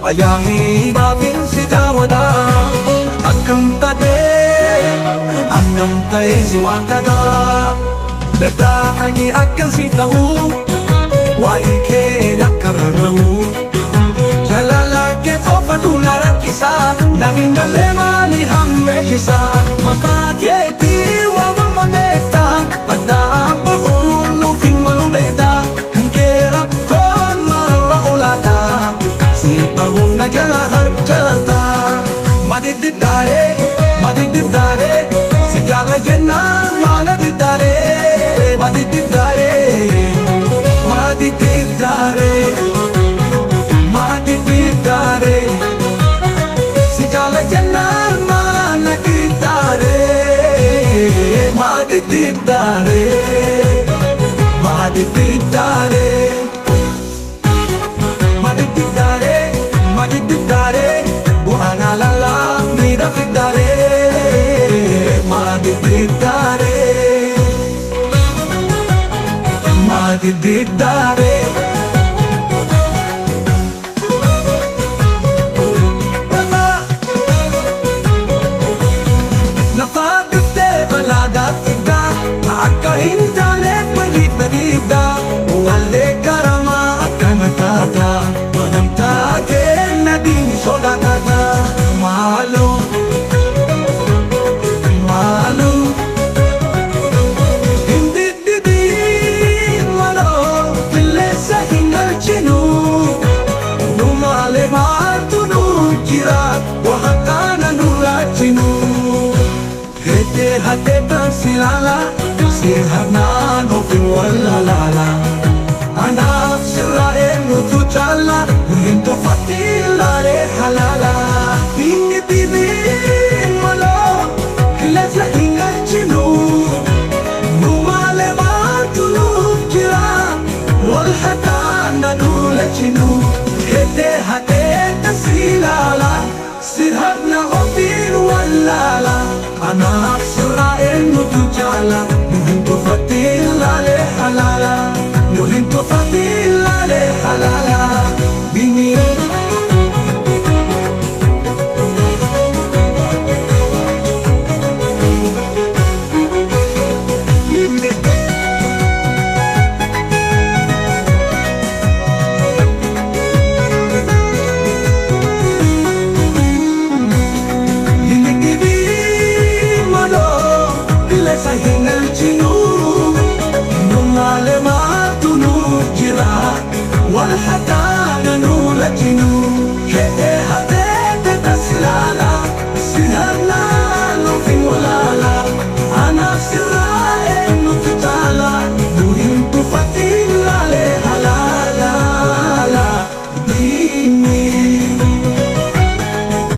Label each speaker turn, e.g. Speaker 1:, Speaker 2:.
Speaker 1: Ajaa'ibaafin si daawwadha. Akkam taatee, akkam ta'ee si waakkata. Daddaaqanii akkan si ta'u, waa'ee kee akka rarra'u. Jaalala kee qofatu na rakkisa, namni malee maali hammeessisa. Maqaa keetii waamama beekta, baddaa bahuun nuuf hin malu beekta. Kan kee rakkoon maalirra olaata, si bahuun na jala harcata. Madiddidaaree, madiddidaaree, si jaala jennaan maala diddaaree. Madiddidaaree, madiddidaaree, madiddidaaree, si jaala jennaan maala diddaaree. Madiddidaaree, madiddidaaree, madiddidaaree, madiddidaaree, bu'aan alalaa miidhagiddaaree. Madiddidaaree, madiddidaaree. Lafaa dhuftee balaa gaaffiidhaa, akka hin taaneef waliif badiidhaa. Wallee karamaa akkana taata, banamtaa kenna diini sodaatata. Maaloo, maaloo, hin diddibiin maloo, qilleensa hin galchinu. Nu malee maaltu nu jira, waan kana nu laachinu. Hete hate tan silala, si harnaan ofin wallalala. Anaaf sirraa eenyutu caala, hin tuffatiin laalee halaala. Inni dibiin maloo, qilleensa hin galchinu. Nu malee maaltu nuuf jira, wal hataan na nu lachinu. Hete hate tan silala, si harna ofin wallala. Anaaf sirraa eenyutu caala, nu hin tuffatiin laalee halaala. Nu hin tuffatiin laalee halaala. Bini. Inni maloo, qilleensa hin galchinu. Nu malee maaltu nuuf jira, wal hataa.